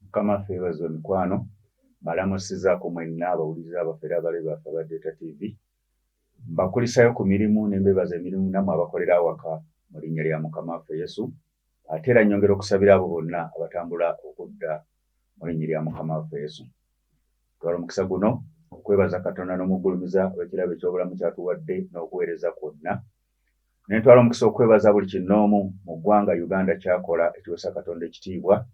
Mukama waffe yeebazibwe mikwano. Mbalamusizaako mwenna abawuliriza baffe era abalabi baffe aba Delta TV. Mbakulisayo ku mirimu ne mbeebaza emirimu nammwe abakolera awaka mu linnya lya Mukama waffe Yesu. Ate era nnyongera okusabira abo bonna abatambula okudda mu linnya lya Mukama waffe Yesu. Twala omukisa guno okwebaza Katonda n'omugulumiza olw'ekirabo eky'obulamu ky'atuwadde n'okuweereza kwonna. Ne ntwala omukisa okwebaza buli kinnoomu mu ggwanga Uganda ky'akola ekiweesa Katonda ekitiibwa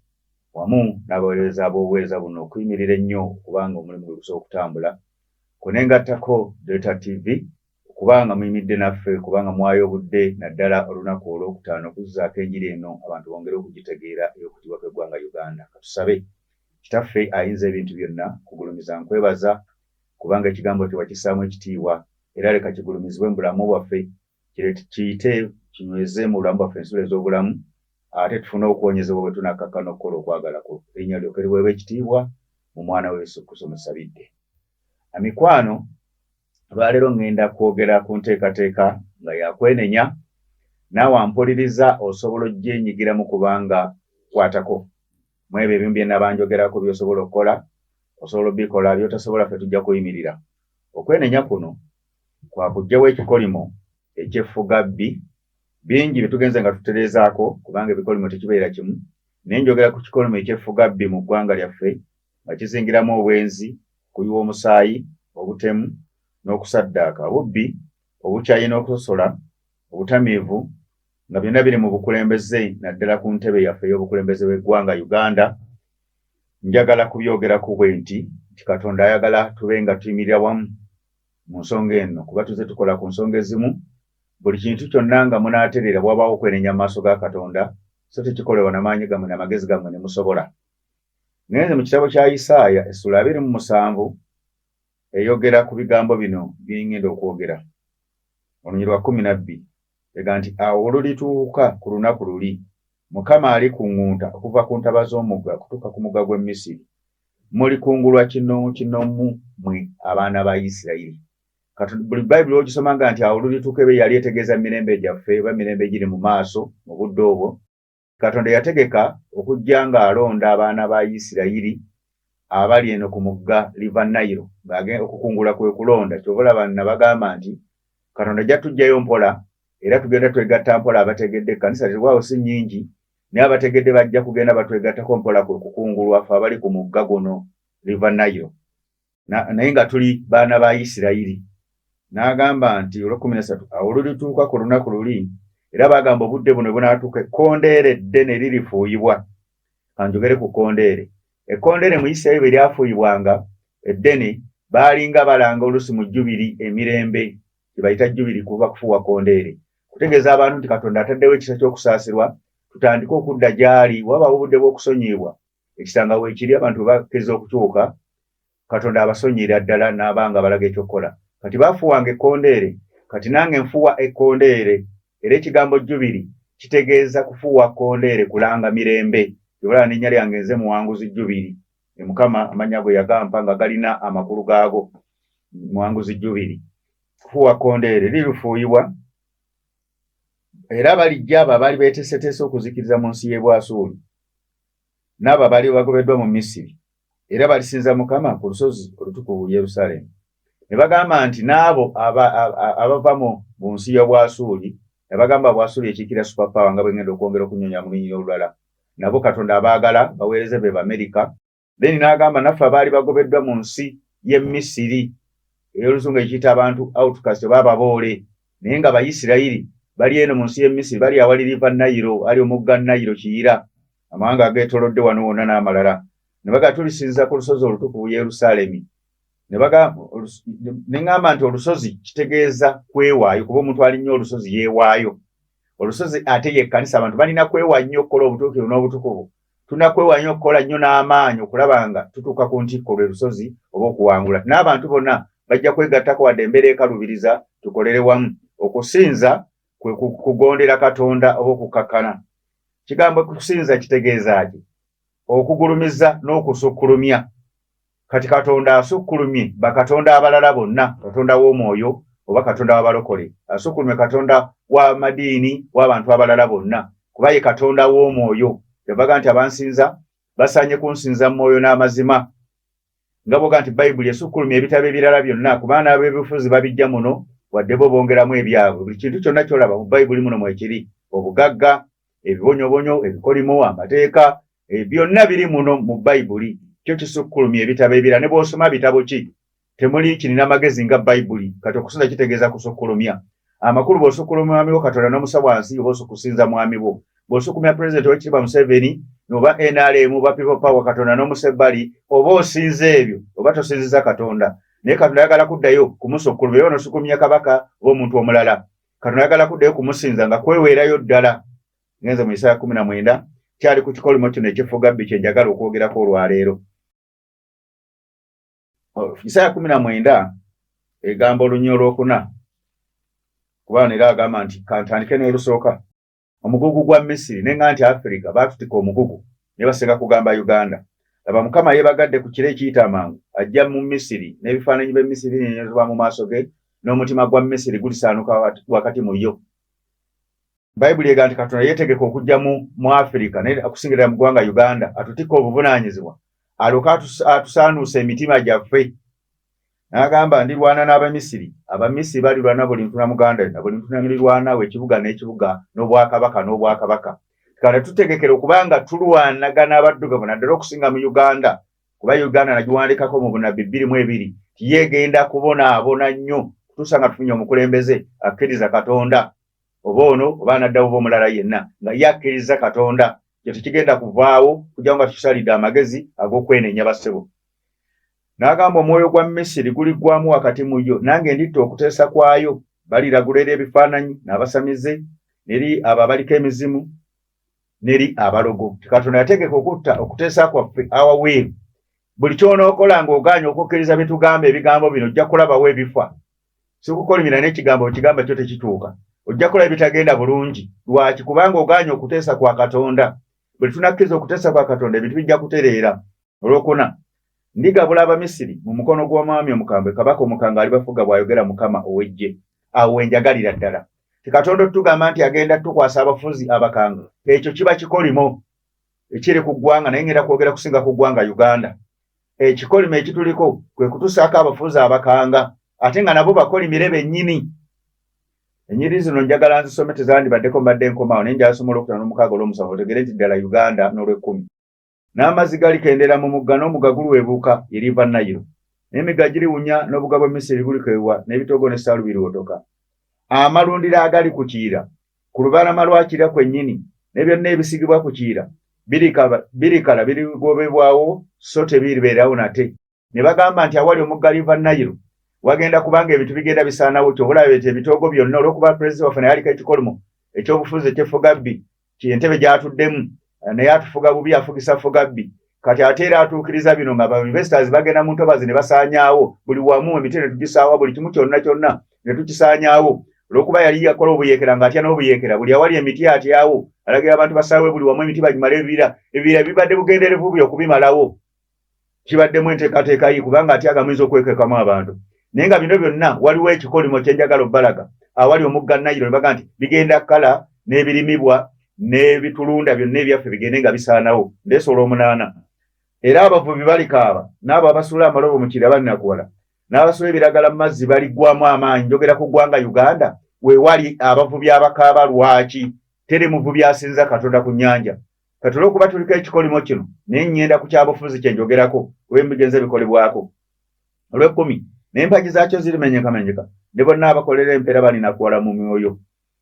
wamu n'abaweereza b'obuweereza buno okuyimirira ennyo okuba nga omulimu gwe gusobola okutambula. Kwo ne ngattako Delta TV okuba nga muyimiridde naffe kubanga muwaayo obudde naddala olunaku Olwokutaano okuzzaako enjiri eno abantu bongere okugitegeera ey'okutiibwa kw'eggwanga Uganda. Katusabe. Kitaffe ayinza ebintu byonna, nkugulumiza nkwebaza kubanga ekigambo kyo wakissaamu ekitiibwa era leka kigulumizibwe mu bulamu bwaffe, kiyite kinyweze mu bulamu bwaffe ensulo ez'obulamu ate tufune okuwonyezebwa bwe tunakkakkana okukola okwagala kwo. Erinnya lyo lyoke liweebwe ekitiibwa mu mwana wo Yesu Kristo musabidde. Mikwano, olwaleero ŋŋenda kwogera ku nteekateeka nga ya kwenenya, naawe ampuliriza osobola ogyenyigiramu kubanga kwatako. Mu ebyo ebimu bye nnaba njogerako by'osobola okukola, osobola obikola, by'otasobola ffe tujja kuyimirira. Okwenenya kuno kwa kuggyawo ekikolimo eky'effugabbi. Bingi bye tugenze nga tutereezaako kubanga ebikolimo tekibeera kimu, naye njogera ku kikolimo eky'effugabbi mu ggwanga lyaffe nga kizingiramu obwenzi, okuyiwa omusaayi, obutemu n'okusaddaaka, obubbi, obukyayi n'okusosola, obutamiivu nga byonna biri mu bukulembeze naddala ku ntebe yaffe ey'obukulembeze bw'eggwanga Uganda. Njagala kubyogerako bwe nti nti Katonda ayagala tube nga tuyimirira wamu mu nsonga eno kuba tuzze tukola ku nsonga ezimu. Buli kintu kyonna nga munaatereera bwabaawo okwenenya mu maaso ga Katonda so tekikolebwa na maanyi gammwe na magezi gammwe ne musobola. Ngenze mu kitabo kya Isaaya essula 27 eyogera ku bigambo bino bye ŋŋenda okwogera. Olunyiriri lwa 12 ega nti, Awo olulituuka ku lunaku luli, Mukama alikuŋŋunta okuva ku ntaba z'omugga okutuuka ku mugga gw'e Misiri, mulikungulwa kinnoomu kinnoomu mmwe abaana ba Isirayiri. Katonda, buli Bayibuli w'ogisoma nga nti awo olulituuka eba yali etegeeza mirembe gyaffe oba mirembe egiri mu maaso mu budde obwo. Katonda yategeka okujja ng'alonda abaana ba Isirayiri abali eno ku mugga River Nile ng'agenda okukungula kwe kulonda. Ky'ova olaba nabagamba nti Katonda ajja tuggyayo mpola era tugenda twegatta mpola abategedde. Ekkanisa tewaawo si nnyingi naye abategedde bajja kugenda batwegattako mpola kwe kukungulwa ffe abali ku mugga guno River Nile. Naye nga tuli baana ba Isirayiri. N'agamba nti olw'ekkuminesatu, awo olulituuka ku lunaku luli, era baagamba obudde buno bunaatuuka ekkondeere eddene lirifuuyibwa. Kanjogere ku kkondeere. Ekkondeere mu Isirayiri bwe lyafuuyibwanga eddene, baalinga balanga oluusi mu jjubiri emirembe, kye bayita jjubiri kuba kufuuwa kkondeere, kutegeeza abantu nti Katonda ataddewo ekisa ky'okusaasirwa, tutandike okudda gy'ali, wabaawo obudde bw'okusonyiyibwa. Ekisa nga weekiri abantu bwe bakkiriza okukyuka, Katonda abasonyiyira ddala n'aba nga abalaga eky'okukola. Kati baafuuwanga ekkondeere, kati nange nfuuwa ekkondeere. Era ekigambo jjubiri kitegeeza kufuuwa kkondeere kulanga mirembe. Ky'ova olaba n'erinnya lyange nze Muwanguzi Jjubiri. E Mukama amannya ago yagampa nga galina amakulu gaago. Muwanguzi Jjubiri. Kufuuwa kkondeere, lirifuuyibwa era balijja abo abaali beeteeseteese okuzikiriza mu nsi y'e Bwasuuli. N'abo abaali bagobeddwa mu Misiri, era balisinza Mukama ku lusozi olutukuvu Yerusaalemi. Ne bagamba nti n'abo abava mu nsi y'Obwasuuli, ne bagamba Bwasuuli ekiikirira super power nga bwe ŋŋenda okwongera okunnyonnyola mu lunyiriri olulala, nabo Katonda abaagala baweereze be Bamerika. Then n'agamba naffe abaali bagobeddwa mu nsi y'e Misiri, ey'oluzungu ekiyita abantu outcast oba ababoole, naye nga Bayisirayiri bali eno mu nsi y'e Misiri, bali awali River Nile, ali omugga Nile Kiyira, amawanga ageetoolodde wano wonna n'amalala. Ne bagamba tulisinza ku lusozi olutukuvu Yerusaalemi. Ne bagamba, ne ŋŋamba nti olusozi kitegeeza kwewaayo, kuba omuntu alinnya olusozi yeewaayo. Olusozi ate ye kkanisa, abantu balina kwewa nnyo okukola obutuukirivu n'obutukuvu. Tulina kwewa nnyo okukola nnyo n'amaanyi okulaba nga tutuuka ku ntikko lwe lusozi oba okuwangula. N'abantu bonna bajja kwegattako wadde embeera ekalubiriza, tukolere wamu. Okusinza kwe kugondera Katonda oba okukkakkana. Kigambo kusinza kitegeeza ki? Okugulumiza n'okusukkulumya. Kati Katonda asukkulumye bakatonda abalala bonna, Katonda w'omwoyo oba Katonda w'abalokole. Asukkulumye Katonda w'amadiini, w'abantu abalala bonna, kuba ye Katonda w'omwoyo. Kyava agamba nti abansinza Basaanye kunsinza mu mwoyo n'amazima. Nga bwoga nti Bayibuli esukkulumya ebitabo ebirala byonna, kubanga n'abebufuzi babijja muno, wadde bo bongeramu ebyabwe. Buli kintu kyonna kyolaba mu Bayibuli muno mwekiri. Obugagga, ebibonyobonyo, ebikolimo, amateeka, byonna biri muno mu Bayibuli. Kyo kisukkulumya ebitabo ebirala. Ne bw'osoma bitabo ki, temuli kirina magezi nga Bayibuli. Kati okusinza kitegeeza kusukkulumya. Amakulu, bw'osukkulumya mwami wo Katonda n'omusa wansi, oba okusinza mwami wo. Bw'osukkulumya Pulezidenti Oweekitiibwa Museveni oba NRM oba People Power, Katonda n'omusa ebbali, oba osinza ebyo, oba tosinziza Katonda. Naye Katonda ayagala kuddayo kumusukkulumya, oba n'osukkulumya kabaka oba omuntu omulala. Katonda ayagala kuddayo kumusinza nga kweweerayo ddala. Ngenze mu Isaaya 19, kyali ku kikolimo kino ekifuga bbi kye njagala okwogerako olwaleero. Isaaya 19 egamba olunyi olwokuna, kubanga era agamba nti kantandike n'olusooka. Omugugu gwa Misiri, ne nga nti Afirika baatutika omugugu, ne basinga kugamba Uganda. Laba, Mukama yeebagadde ku kiro ekiyita amangu, ajja mu Misiri, n'ebifaananyi by'e Misiri birinyenyezebwa mu maaso ge, n'omutima gwa Misiri gulisaanuka wakati mu yo. Bayibuli egamba nti Katonda yeetegeka okujja mu Afirika, naye okusingira mu ggwanga Uganda, atutikke obuvunaanyizibwa, alyoke atusaanuuse emitima gyaffe. N'agamba, ndirwana n'Abamisiri, Abamisiri balirwana buli ntuna muganda na buli ntuna mulirwanawo, ekibuga n'ekibuga, n'obwakabaka n'obwakabaka. Kale tutegekere okuba nga tulwanagana abaddugavu, naddala okusinga mu Uganda, kuba Uganda nagiwandikako mu bunabbi 2020 nti ye egenda kubonaabona nnyo kutuusa nga tufunye omukulembeze akkiriza Katonda, oba ono oba anaddawo oba omulala yenna nga ye akkiriza Katonda. Kyo tekigenda kuvaawo kujjawo nga tukisalidde amagezi ag'okwenenya. Bassebo, n'agamba, omwoyo gwa Misiri guliggwamu wakati mu yo, nange nditta okuteesa kwayo. Baliragula eri ebifaananyi n'abasamize, neri abo abaliko emizimu, neri abalogo. Katonda yategeka okutta okuteesa kwaffe awaweeru. Buli ky'onookola ng'ogaanye okukkiriza bye tugamba, ebigambo bino, ojja kulabawo ebifa. Sikukolimira n'ekigambo okigamba kyo tekituuka, ojja kulaba ebitagenda bulungi. Lwaki? Kubanga ogaanye okuteesa kwa Katonda. Bwe tunakkiriza okuteesa kwa Katonda, ebintu bijja kutereera. Olwokuna, ndigabula Abamisiri mu mukono gw'omwami omukambwe, kabaka omukambwe alibafuga, bw'ayogera Mukama ow'eggye. Awo we njagalira ddala ti Katonda otugamba nti agenda tukwasa abafuzi abakambwe, ekyo kiba kikolimo ekiri ku ggwanga, naye ngenda kwogera kusinga ku ggwanga Uganda. Ekikolimo ekituliko kwe kutusaako abafuzi abakanga, ate nga nabo bakolimire bennyini. Enyiri zino njagala nzisome, tezandibaddeko, mbadde nkomawo, naye njagala soma olwokutaano n'omukaaga, olw'omusanvu, otegere nti ddala Uganda, n'olw'ekkumi. N'amazzi galikendera mu mugga, n'omugga gulwebuuka eriva Nayiro, n'emigga giriwunya, n'obugga bw'e Misiri bulikeewa, n'ebitoogo n'essaalu biriwotoka. Amalundiro agali ku Kiyira, ku lubalama lwa Kiyira kwennyini, ne byonna ebisigibwa ku Kiyira birikala, birigobebwawo, so tebiribeerawo nate. Ne bagamba nti awali omugga River Nile wagenda kubanga ebintu bigenda bisaanawo. Kyova olaba nti ebitoogo byonna, olw'okuba pulezidenti waffe naye aliko ekikolimo ekyobufuzi eky'effugabbi, entebe gy'atuddemu naye atufuga bubi, afugisa fugabbi. Kati ate era atuukiriza bino nga ba investors bagenda mu ntobazi ne basaanyaawo buli wamu, emiti ne tugisaawa, buli kimu kyonna kyonna ne tukisaanyaawo, olw'okuba yali yakola obuyeekera ng'atya n'obuyeekera. Buli awali emiti atyawo, alagira abantu basaawe buli wamu emiti bagimale ebibira. Ebibira bibadde bugenderevu bye okubimalawo, kibaddemu enteekateeka ye, kubanga atyaga muyinza okwekekamu abantu. Naye nga bino byonna waliwo ekikolimo kye njagala obbalaga. Awali omugga Nayiro ne baga nti bigenda kkala, n'ebirimibwa n'ebitulunda byonna ebyaffe bigende nga bisaanawo. Ndeesa olw'omunaana, era abavubi balikaaba, n'abo abasuula amalobo mu kira balinakuwala, n'abasuula ebiragala mu mazzi baliggwamu amaanyi. Njogera ku ggwanga Uganda, weewali abavubi abakaaba. Lwaki teri muvubi asinza Katonda ku nnyanja? Kati olw'okuba tuliko ekikolimo kino, naye nnyenda ku kyabufuzi kye njogerako, kuba ebigenze bikolebwako. Olw'ekkumi, n'empagi zaakyo zirimenyekamenyeka, ne bonna abakolera empeera balinakuwala mu myoyo.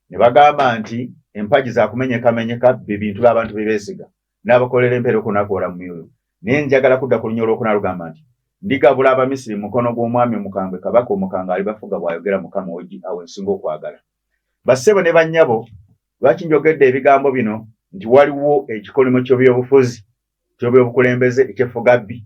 Ne bagamba nti empagi zakumenyekamenyeka, bye bintu abantu bye beesiga, n'abakolera empeera okunakuwala mu myoyo. Naye njagala kudda ku lunya olwokuna, lugamba nti ndigabula Abamisiri mu mukono gw'omwami omukambwe, kabaka omukambwe alibafuga, bw'ayogera Mukama ow'eggye. Awo ensinga okwagala. Bassebo ne bannyabo, lwaki njogedde ebigambo bino nti waliwo ekikolimo ky'ebyobufuzi, ky'ebyobukulembeze eky'effugabbi?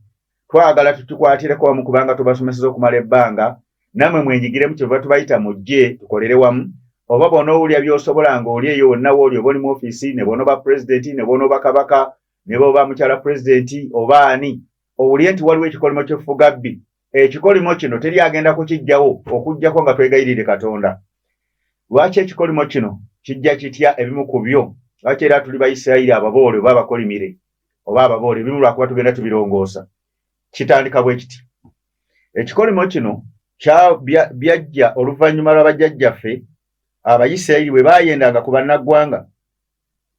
Twagala tukikwatireko wamu, kubanga tubasomeseza okumala ebbanga, nammwe mwenyigiremu. Kyetuva tubayita mujje tukolere wamu. Oba bw'onoowulira by'osobola ng'oli eyo wonna w'oli, oba oli mu ofiisi, ne bw'onooba pulezidenti, ne bw'onooba kabaka, ne bw'oba mukyala pulezidenti oba ani, owulire nti waliwo ekikolimo ky'effugabbi. Ekikolimo kino teri agenda kukiggyawo okuggyako nga twegayirire Katonda. Lwaki ekikolimo kino kijja kitya? Ebimu ku byo, lwaki era tuli Bayisirayiri ababoole oba abakolimire? oba ababoole ebimu lwakuba tugenda tubirongoosa. Kitandika bwe kiti: ekikolimo kino byajja oluvannyuma lwa bajjajjaffe Abayisirayiri bwe baayendanga ku bannaggwanga,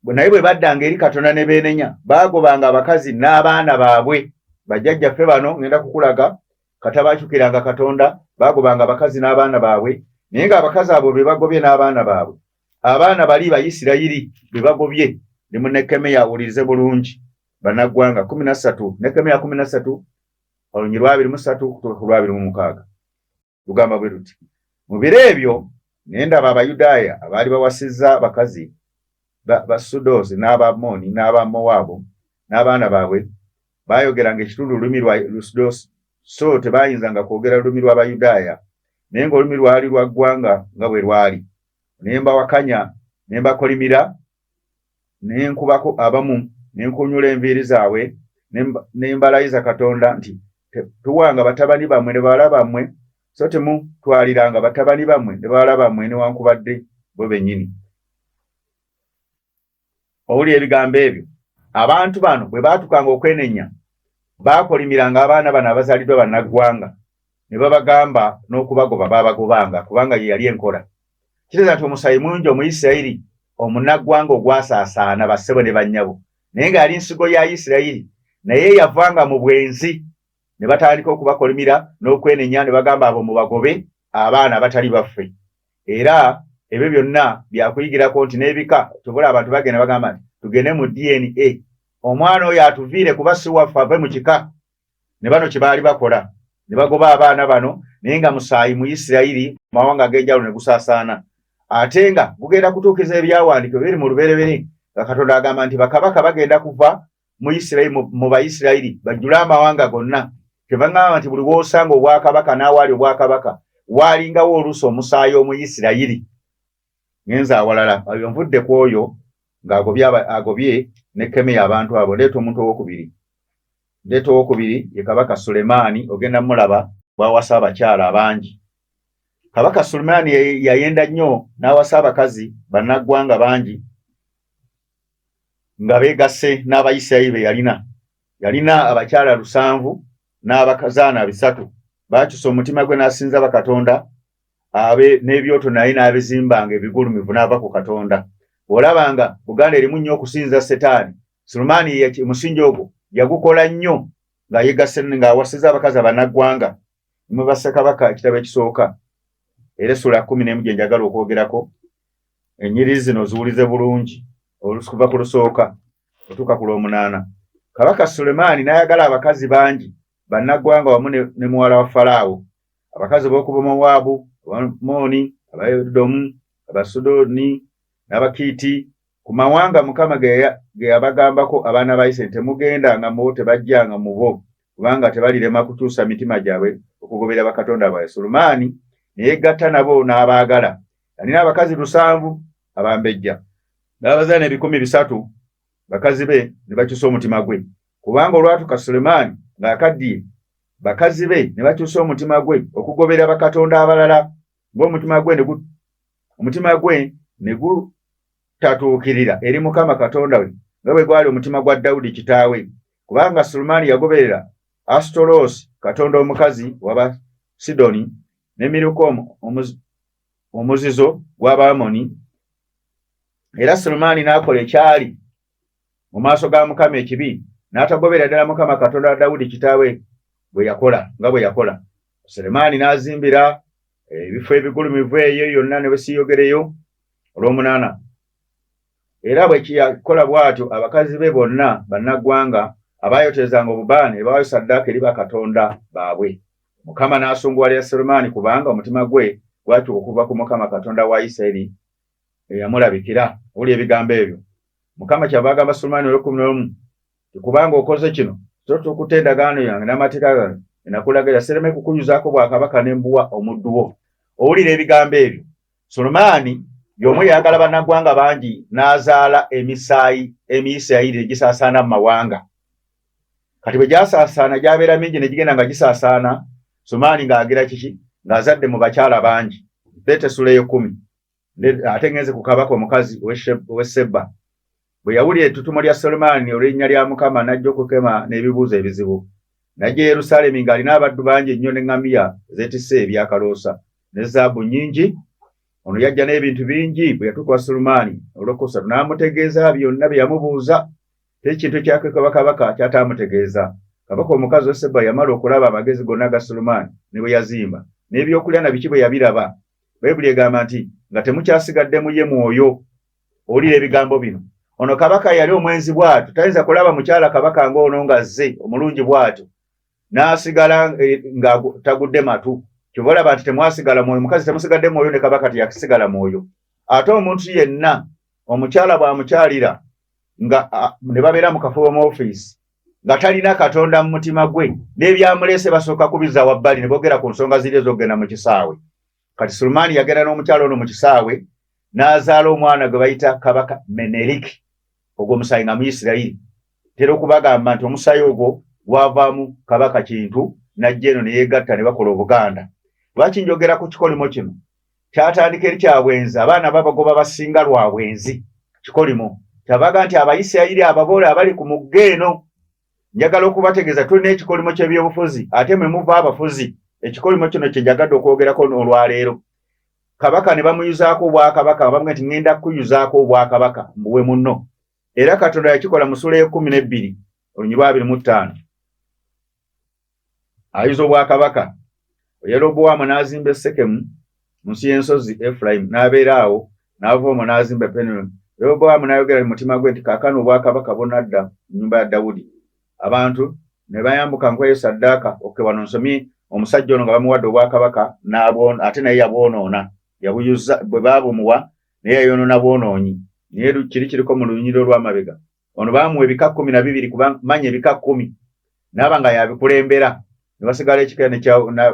naye bwe baddanga eri Katonda ne beenenya, baagobanga abakazi n'abaana baabwe. Bajjajjaffe bano ŋŋenda kukulaga kata baakyukiranga Katonda, baagobanga abakazi n'abaana baabwe, naye ng'abakazi abo be bagobye n'abaana baabwe, abaana bali Bayisirayiri be bagobye. Ndi mu Nekkemiya, wulirize bulungi bannaggwanga. 13, Nekkemiya 13, olunyi lwa 23 kutuuka ku lwa 26, lugamba bwe luti: Mu biro ebyo ne ndaba Abayudaaya abaali bawasizza abakazi ba Sudoosi n'Abaamoni n'Abamowaabu n'abaana baabwe baayogeranga ekitundu olulimi lwa Lusudoosi, so tebaayinzanga kwogera lulimi lw'Abayudaaya, naye ng'olulimi lwali lwa ggwanga nga bwe lwali. Ne mbawakanya ne mbakolimira, ne nkubako abamu, ne nkunyula enviiri zaabwe, ne mbalayiza Katonda nti, Tuwanga batabani bammwe ne bawala bammwe, so temutwaliranga batabani bammwe ne bawala bammwe newankubadde bo bennyini. Owulira ebigambo ebyo? Abantu bano bwe baatukanga okwenenya, baakolimiranga abaana bano abazaaliddwa bannaggwanga, ne babagamba n'okubagoba baabagobanga, kubanga ye yali enkola. Kitegeeza nti omusaayi mungi Omuyisirayiri omunnaggwanga ogwasaasaana, bassebo ne bannyabo, naye nga yali nsigo ya Isirayiri, naye yavanga mu bwenzi, ne batandika okubakolimira n'okwenenya, ne bagamba abo mubagobe, abaana abatali baffe. Era ebyo byonna byakuyigirako nti n'ebika tobola abantu bagenda bagamba nti tugende mu DNA, omwana oyo atuviire kuba si waffe, ave mu kika. Ne bano kye baali bakola, ne bagoba abaana bano, naye nga musaayi mu Isirayiri mawanga ag'enjawulo ne gusaasaana, ate nga gugenda kutuukiza ebyawandiikibwa biri mu Lubereberye, nga Katonda agamba nti bakabaka bagenda kuva mu Isirayiri, mu Bayisirayiri bajjule amawanga gonna. Kyeva ŋŋamba nti buli w'osanga obwakabaka n'awaali obwakabaka waalingawo oluusi omusaayi Omuyisirayiri. Ngenze awalala, oyo nvudde ku oyo ng'agobye agobye ne Kemiya abantu abo. Leeta omuntu owokubiri, ndeeta owokubiri, ye Kabaka Sulemaani. Ogenda mulaba bw'awasa abakyala abangi. Kabaka Sulemaani yayenda nnyo n'awasa abakazi bannaggwanga bangi nga beegasse n'Abayisirayiri be yalina. Yalina abakyala 7 n'abakazaana 300. Baakyusa omutima gwe n'asinza bakatonda abe n'ebyoto, naye n'abizimbanga ebigulumivu, n'ava ku Katonda. Bw'olabanga Buganda erimu nnyo okusinza Setaani, Sulemaani omusingi ogwo yagukola nnyo nga yegasse ng'awasiza abakazi abannaggwanga. Mu Bassekabaka ekitabo ekisooka era essula 11 gye njagala okwogerako, ennyiriri zino ziwulize bulungi, okuva ku lusooka otuuka ku lw'omunaana. Kabaka Sulemaani n'ayagala abakazi bangi bannaggwanga wamu ne muwala wa Falaawo, abakazi b'oku Bamowaabu, Abamooni, Abaedomu, Abasudoni n'Abakiiti, ku mawanga Mukama ge yabagambako abaana ba Isirayiri, temugendanga mu bo, tebajjanga mu bo, kubanga tebalirema kukyusa mitima gyabwe okugoberera bakatonda baabwe. Sulemaani ne yeegatta nabo n'abaagala. Yalina abakazi 7 abambejja, n'abazaana 300, bakazi be ne bakyusa omutima gwe. Kubanga olwatuuka Sulemaani ng'akaddiye, bakazi be ne bakyusa omutima gwe okugoberera bakatonda abalala, ng'omutima gwe ne omutima gwe ne gutatuukirira eri Mukama Katonda we nga bwe gwali omutima gwa Dawudi kitaawe. Kubanga Sulemaani yagoberera Asutoloosi katonda omukazi w'Abasidoni, ne Mirukomu omuzizo gw'Abaamoni. Era Sulemaani n'akola ekyali mu maaso ga Mukama ekibi, n'atagoberera ddala Mukama Katonda wa Dawudi kitaawe bwe yakola nga bwe yakola. Sulemaani n'azimbira ebifo ebigulumivu eyo yonna ne bwe siiyogereyo. Olw'omunaana, era bwe kiyakola bw'atyo abakazi be bonna bannaggwanga abaayotezanga obubaane ne bawaayo ssaddaaka eri bakatonda baabwe. Mukama n'asunguwalira Sulemaani kubanga omutima gwe gwakyuka okuva ku Mukama Katonda wa Isirayiri eyamulabikira. Wulira ebigambo ebyo. Mukama kyava agamba Sulemaani olw'ekumi n'omu nti, kubanga okoze kino, so tokutte endagaano yange n'amateeka gange ge nakulagira, sireme kukuyuzaako bwakabaka ne mbuwa omuddu wo. Owulira ebigambo ebyo? Sulemaani y'omu eyagala bannaggwanga bangi n'azaala emisaayi Emiyisirayiri egisaasaana mu mawanga. Kati bwe gyasaasaana gyabeera mingi ne gigenda nga gisaasaana. Sulemaani ng'agira kiki? Ng'azadde mu bakyala bangi. Leeta essula ey'ekkumi, ate ngenze ku kabaka omukazi ow'e Seba. Bwe yawulira ettutumo lya Sulemaani olw'erinnya lya Mukama, n'ajja okukema n'ebibuuzo ebizibu. N'ajja e Yerusaalemi ng'alina abaddu bangi ennyo n'eŋŋamiya ezeetisse ebyakaloosa ne zaabu nnyingi. Ono yajja n'ebintu bingi. Bwe yatuuka wa Sulemaani olwokusatu, n'amutegeeza byonna bye yamubuuza. Teri kintu ekyakwekebwa kabaka ky'ataamutegeeza. Kabaka omukazi ow'e Seba yamala okulaba amagezi gonna aga Sulemaani ne bwe yazimba, n'ebyokulya na biki bwe yabiraba. Bayibuli egamba nti nga temukyasigadde mu ye mwoyo. Owulira ebigambo bino? Ono kabaka yali omwenzi bw'atyo, tayinza kulaba mukyala kabaka ng'ono ng'azze omulungi bw'atyo n'asigala eh, nga tagudde matu. Kyova olaba nti temwasigala mwoyo, mukazi temusigadde mwoyo, ne kabaka teyasigala mwoyo. Ate omuntu yenna omukyala bw'amukyalira nga ne babeera mu kafubo mu ofiisi nga talina Katonda mu mutima gwe, n'ebyamuleese basooka kubizza wabbali ne boogera ku nsonga ziri ez'okugenda mu kisaawe. Kati Sulemaani yagenda n'omukyala ono mu kisaawe n'azaala omwana gwe bayita Kabaka Meneriki. Ogwo omusaayi nga Muisirayiri tera okubagamba nti omusaayi ogwo gwavaamu Kabaka Kintu n'ajja eno ne yeegatta ne bakola Obuganda. Lwaki njogera ku kikolimo kino? Kyatandika eri kya bwenzi, abaana babagoba basinga lwa bwenzi. Kikolimo kyavaga nti Abayisirayiri ababoole abali ku mugga eno, njagala okubategeeza tulina ekikolimo ky'ebyobufuzi ate mwe muva abafuzi. Ekikolimo kino kye njagadde okwogerako olwaleero. Kabaka ne bamuyuzaako obwakabaka, bamwe nti ŋŋenda kukuyuzaako obwakabaka mbuwe munno. Era Katonda yakikola mu ssuula y'ekkumi n'ebbiri oluny lwa 25. Ayuza obwakabaka. Yerobowaamu n'azimba e Sekemu mu nsi y'ensozi Efulayimu, n'abeera awo, n'ava omwo n'azimba e Penueri. Yerobowaamu n'ayogera mu mutima gwe nti, Kaakano obwakabaka bunadda mu nnyumba ya Dawudi. Abantu ne bayambuka nkuweeyo ssaddaaka. Okay, wano nsomye omusajja ono nga bamuwadde obwakabaka ate naye yabwonoona, yabuyuza bwe baabumuwa, naye yayonoona bwonoonyi. Naye kiri kiriko mu lunyiriri olw'amabega. Ono baamuwa ebika 12, kuba manya ebika 10 n'aba nga yabikulembera, ne basigala ekika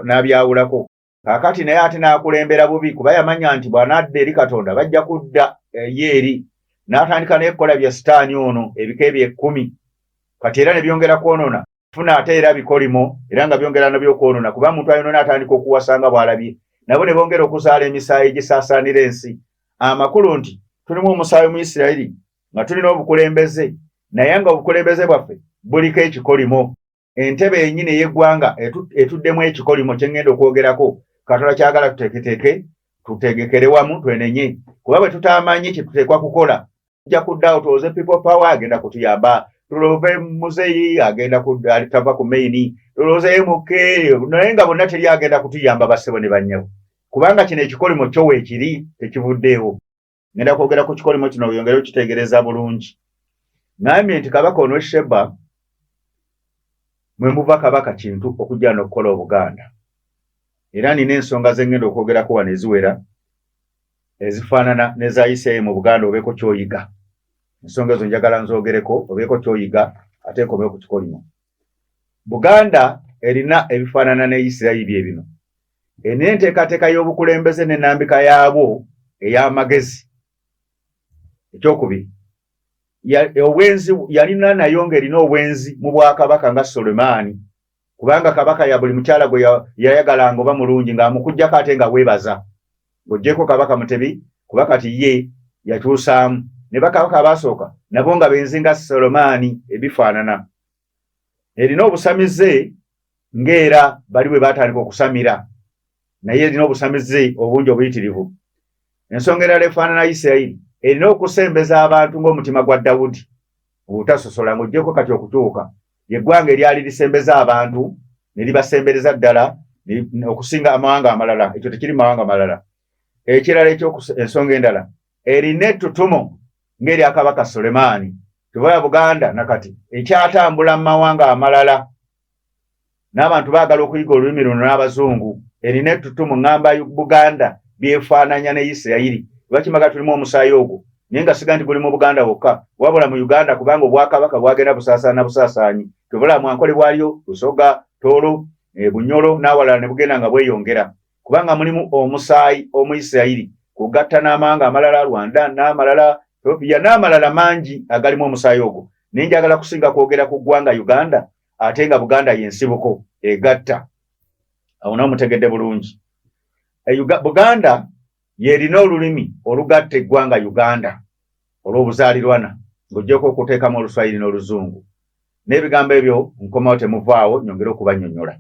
n'abyawulako. Kaakati naye ate n'akulembera bubi, kuba yamanya nti bw'anaadda eri Katonda bajja kudda eh, ye eri, n'atandika n'ekukola bya sitaani ono ebika ebyo ekkumi. Kati era ne byongera kwonoona funa ate era bikolimo, era nga byongera nabyo okwonoona, kuba muntu ayonoona atandika okuwasa nga bw'alabye, nabo ne bongera okuzaala emisaayi egisaasaanira ensi. Amakulu nti tulimu omusaayi mu Isirayiri nga tulina obukulembeze, naye nga obukulembeze bwaffe buliko ekikolimo. Entebe yennyini ey'eggwanga etuddemu ekikolimo kye ŋŋenda okwogerako. Katonda kyagala tuteeketeeke, tutegekere wamu, twenenye, kuba bwe tutamanyi kye tuteekwa kukola tujja kuddaawo tulowooze People Power agenda kutuyamba, tulowooze muzeeyi agenda tava ku maini, tulowooze MK, naye nga bonna teri agenda kutuyamba, bassebo ne bannyabo, kubanga kino ekikolimo kyo weekiri tekivuddeewo. Ngenda kwogera ku kikolimo kino oyongere okitegereza bulungi. Ngambye nti kabaka ono Sheba mwe muva Kabaka Kintu okujja n'okukola Obuganda, era nina ensonga ze ngenda okwogerako wano eziwera ezifaanana n'eza Isirayiri mu Buganda, obeeko ky'oyiga. Ensonga ezo njagala nzoogereko obeeko ky'oyiga, ate nkomewo ku kikolimo. Buganda erina ebifaanana ne Isirayiri bye bino. Erina enteekateeka y'obukulembeze n'ennambika yaabwo ey'amagezi. Ekyokubiri, obwenzi yalina nayo ng'erina obwenzi mu bwakabaka nga Sulemaani, kubanga kabaka ya buli mukyala gwe yayagalanga oba mulungi ng'amukuggyako ate nga weebaza. Ng'oggyeko Kabaka Mutebi, kuba kati ye yakyusaamu, ne bakabaka abaasooka nabo nga benzi nga Sulemaani, ebifaanana. Erina obusamize ng'era bali bwe baatandika okusamira, naye erina obusamize obungi obuyitirivu. Ensonga endala efaanana Isirayiri, erina okusembeza abantu ng'omutima gwa Dawudi obutasosola. Ng'oggyeko kati okutuuka, lyeggwanga eryali lisembeza abantu ne libasembereza ddala okusinga amawanga amalala. Ekyo tekiri mu mawanga malala. Ekirala, ensonga endala, erina ettutumu ng'erya Kabaka Sulemaani. Kyova ya Buganda nakati ekyatambula mu mawanga amalala, n'abantu baagala okuyiga olulimi luno n'abazungu. Erina ettutumu. Ŋŋamba Buganda byefaananya ne Isirayiri. Lwaki maga tulimu omusaayi ogwo, naye nga siga nti guli mu Buganda wokka, wabula mu Uganda, kubanga obwakabaka bwagenda busaasaana busaasaanyi. Kyova Mwankole bwaliyo, Busoga, Tooro, eh, Bunyoro n'awalala, ne bugenda nga bweyongera, kubanga mulimu omusaayi Omuisirayiri, kugatta n'amawanga amalala, Rwanda n'amalala, Ethiopia n'amalala mangi agalimu omusaayi ogwo. Naye njagala kusinga kwogera ku ggwanga Uganda, ate nga Buganda y'ensibuko egatta. Awo nawo mutegedde bulungi. E, Buganda y'erina olulimi olugatta eggwanga Uganda olw'obuzaalirwana. Ng'oggyeko okuteekamu Oluswayiri n'Oluzungu. N'ebigambo ebyo nkomawo, temuvaawo, nyongere okubannyonnyola.